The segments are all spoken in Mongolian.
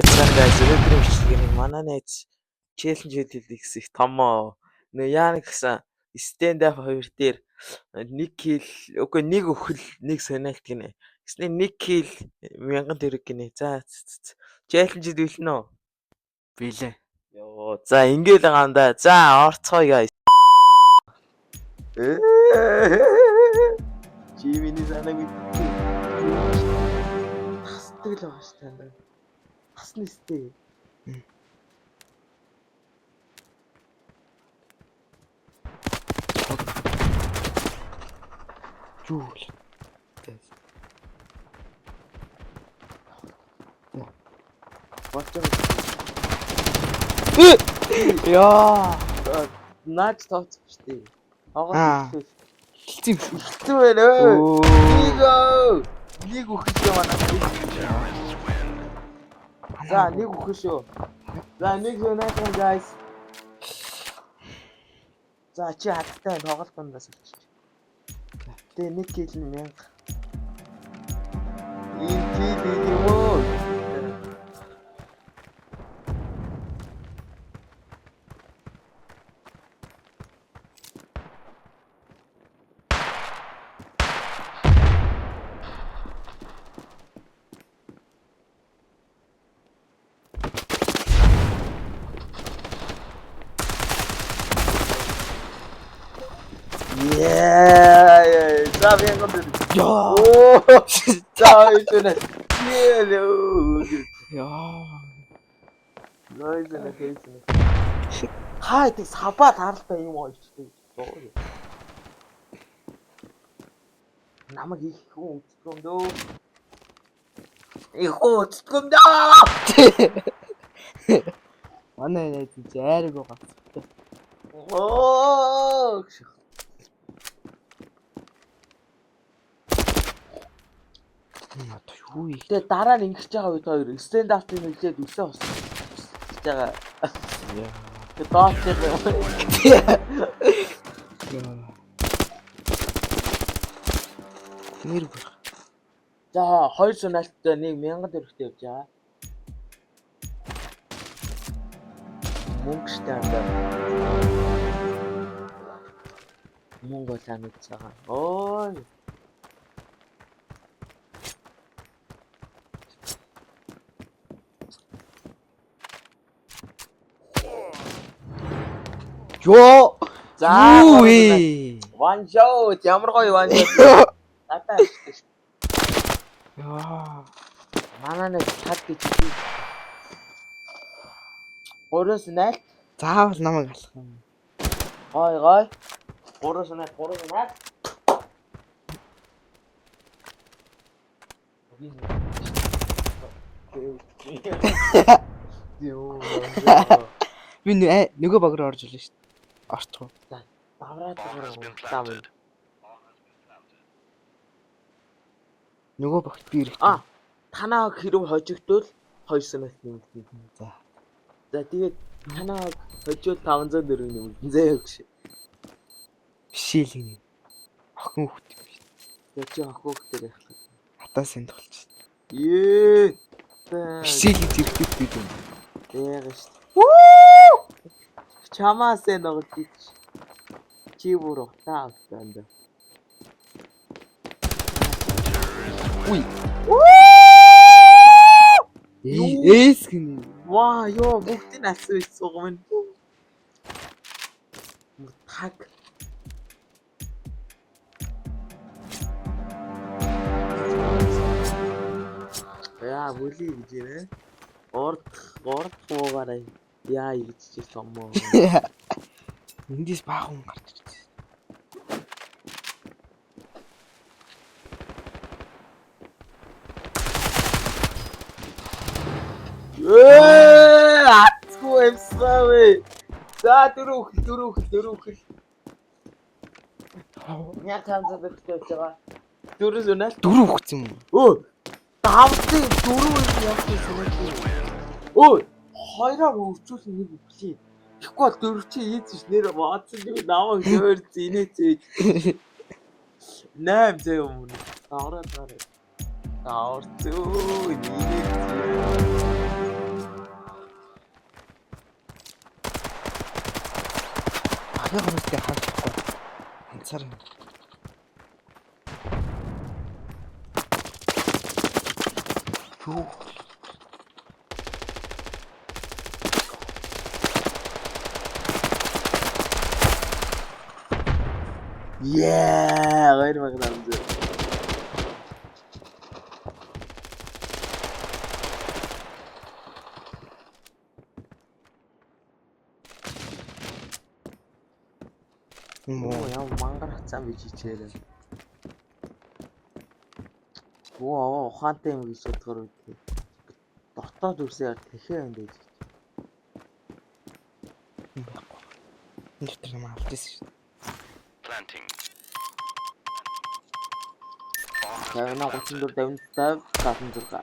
Сайн guys, өнөөдрийн бичлэгээр манай найз challenge хийдэг гэсэн их томоо. Нөө яана гэсэн stand up 2 дээр нэг kill үгүй нэг өхөл нэг сониалт гинэ. Гэсний нэг kill 1000 төгрөг гинэ. За challenge хийлнэ үү? Билээ. Йоо, за ингээл байгаа юм да. За орцгоё guys. Чи миний санааг мэдчихээ. Тасдаг л байгаа шүү дээ. Тасна өстэй. Юу вэ? Болж байгаа. Яа. Наач тооцох шүү дээ. Аа. Тоглолт Хэлсэн юм шүү. хэцүү байна өө. Өө. Нэг өө. Нэг үхэл шүү манай. За нэг үхэл шүү. За нэг юунайхан guys. За чи хаттай тоглолт дундаас болчих. Тэгээ нэг kill нь 1000. Энэ kill юм уу? Yeah. За мянган төгрөг. Яа. Оо. За энэ kill өө. Яа. Нойз нэ кейс нэ. Хаа идэг сабаа таралтай юм ойчтой. Намайг их хүн үздэг юм дөө. Их хүн үздэг юм дөө. Манай найз чи айраг гацтай. Оо. Одоо юу их Тэгээ дараа нь ингэж байгаа үед хоёр stand up-ыг нөлөөд үсээ усж байгаа. Яа. Тэгээ дооч байгаа. Яа. Нэр бүр. За хоёр сунаалттай нэг 1000 төгрөгтэй явж байгаа. Мөнгө штэ андаа. Мөнгө бол амж байгаа. Ой. Йоо. За Юу вэ? One shot ямар гоё one shot. Надаа ашигтай шүү. Яа. Манай нэг чад гэж хэлээ. Гураас найлт Заавал намайг алах юм. гой гой. Гураас найлт гураас найлт. Юу. Би нөгөө баг руу орж ирлээ шүү дээ. Орчих уу? Давраад байгаа юм. Нөгөө багт би ирэх. А танаа хэрв хожигдвол хоёр санаат нэмэгдэнэ. За. За тэгээд танаа хожиул 504 нэмэгдэнэ заяа гэж. Биш л гинэ. Охин хүүхд юм биш. За чи охин хүүхдээр яах вэ? Хатаас энд болчих. Ее. Биш л гэж ирэхдээ би юм. Яага шүү. Вүү! Чамаас энэ тоглож чи. Чи бүр утаа авсан да. Үгүй. Юу? Эс гинэ. Ваа ёо бүгдийг алсан байсан юм минь. Таг. Яа бүли гэж нэ. Урд урд хуугаарай. Яа гэж чи сомоо. Эндээс баахан хүн гарч ирсэн. Ээ, атгүй юмсан вэ. За дөрөв үхэл дөрөв үхэл дөрөв үхэл. Яг хамзаа дөрөвтэй явж байгаа. Дөрөв зөнөл. Дөрөв хөгцсөн юм. Өө. Давтын дөрөв юм яг юм санаагүй. Өө, хоёроор өвчүүлэн нэг үхлээ. Тэгэхгүй бол дөрөв чи ийз ш нэр бодсон юм намайг зөөр зинээ зээж. 8 зөө юм. Давраад гараа. Давар зөө нинээ зөө. Багийн хүмүүстэй харахгүй. Ганцаар юм. Юу? Yeah, 2800. Юм уу? Оо яа мангар хацаан бич хичээлээ. Оо аваа ухаантай юм гэж бодохоор үгүй. Дотоод үсээр тэхээ юм байж. Юм байхгүй. Энэ дотор юм алж ирсэн шүү дээ. Planting. 58 34 55 76.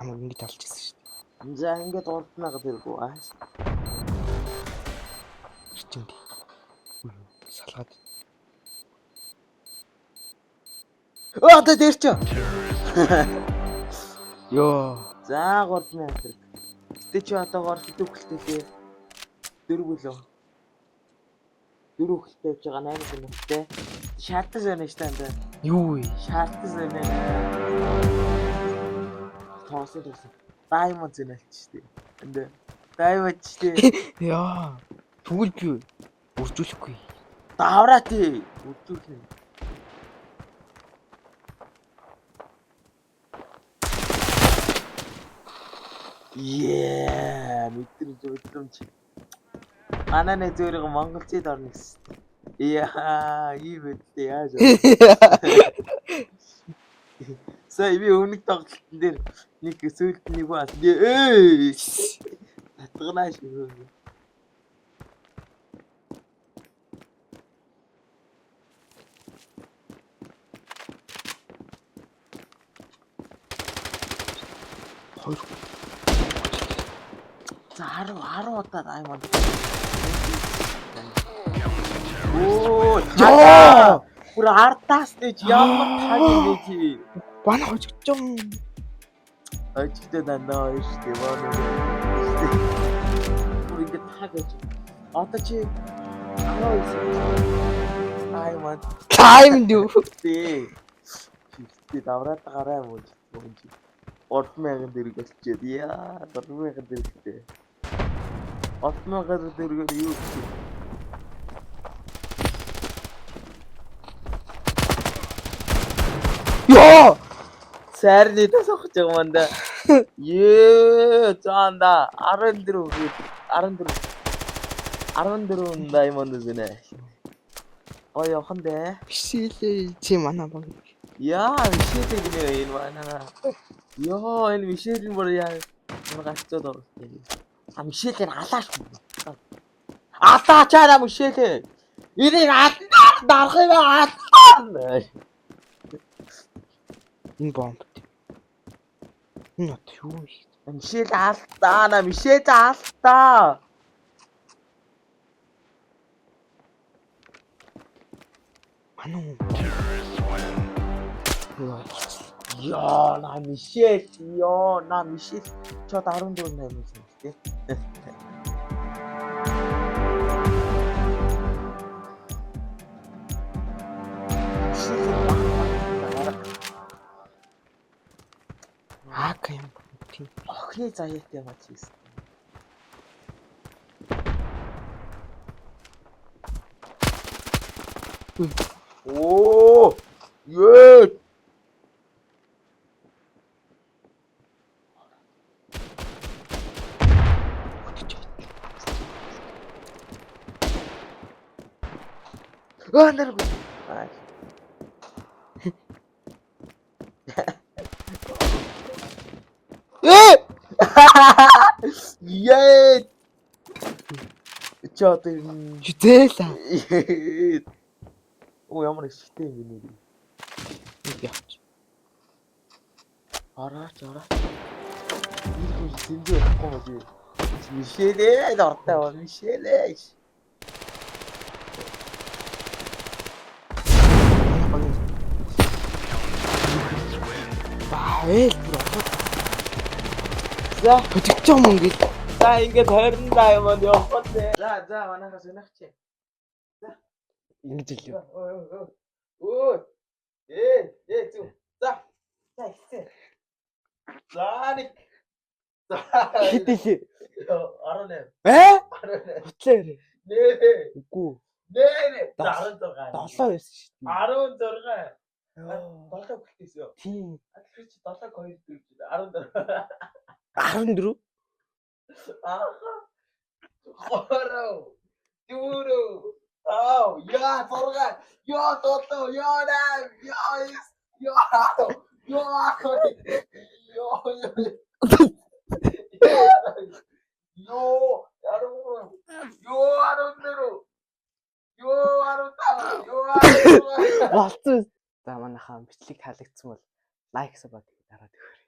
Амар ингэж алж ирсэн шүү дээ. За ингээд 3000 тэргүй аа. Ирчэнд. Салгаад. Оо одоо дээр чи. Йоо. За 3000 тэрэг. Гэтэ чи одоогоор хэдэн хүлтэй лээ? Дөрөв лөө. Дөрөв хүлтэй явж байгаа 8 минуттай. Шаардсан байна шүү дээ. Юу вэ? Шаардсан байна. Тоосон тоосон. Diamond зэн алч шүү дээ. Энд Diamond шүү дээ. Яа. Тэгвэл би үржүүлэхгүй. Давраа тий. Үдүүх юм. Yeah, мэдрэмж мэдрэмж. Манай нэг зөөрийг монголчид орно гэсэн. Яа, ийм мэдлээ яаж вэ? Сая би өмнөх тоглолтын дээр нэг сүүлд нэг хүн алсан. Эй! Татганаа шиг. Хоёр. За 10 10 удаа diamond. Оо, Йоо! Бүр ардаас нэж ямар таг юм бэ чи? Манай хожигдож юм. Ожигтой дандаа хоёр шүү дээ. Маа нэг. Бүр ингэ таг гэж. Одоо чи 19 diamond Time юу? дээ. Чи давраад гараа юм уу? Чи 3000 төгрөг болчиход. Яа, 3000 төгрөгтэй. 3000 төгрөгөөр юу гэх юм? Йоо! Сайрны дэ сохож байгаа манда. Ее, заанда 14 14 14 diamond зэнэ. Ой явхан дээ. Бишээлээ чи манай баг. Яа, Мишель гинэ энэ манай. Йоо, энэ Мишель нь бүр яа. Бүр гарцаад байгаа. А Мишель нь алааш. Алаачаа Мишель. Энийг алнаа дарах юм алнаа. Энэ бомб. Энэ одоо юу вэ? Мишель алдаа на Мишель алдаа. Манай хүн. Terrorists win. Йоо. Йоо, на Мишель, ёо, на Мишель. Чод 14 8 юм тий. Мишель баг. Ака юм. Тийм. Охины заяатай юм а чи. Оо! Ее! Аа нэргүй. Аа. Ээ! Ее! Чи одоо юм. Хизээлээ. Оо ямар ихтэй юм бэ нэр. Нэг явчих. Орооч орооч. Энэ хүн зэмзээ явахгүй мó чи. Мишелээ дортой бол Мишелээ. Манай багийн. Баа, ээл бүр ороод За хөдөлж байгаа юм ингээл. За, ингээд 20 diamond явах нь. За за, манайхаа сонирх чи. Ингэж хэлээ. Өө. Ээ, ээ зү. За. За, ихсэн. За, нэг. За. Хэд илээ? 18. Ээ? 18. Хутлаа яриа. Нэ. Үгүй. Нэ. За, 16. 7 байсан шүү дээ. 16. Йоо. 7 хүртээсэн. Тийм. Тэр чи 7 2 4 14. 14. Аа. 3 4 5 яа 6 яа 7 яа 8 яа 9 яа 10 яа 11 яа яа 13 яа 14 яа 15 яа 16. Болцсон. За, манайхаа бичлэг таалагдсан бол like, sub дараад өгөөрэй.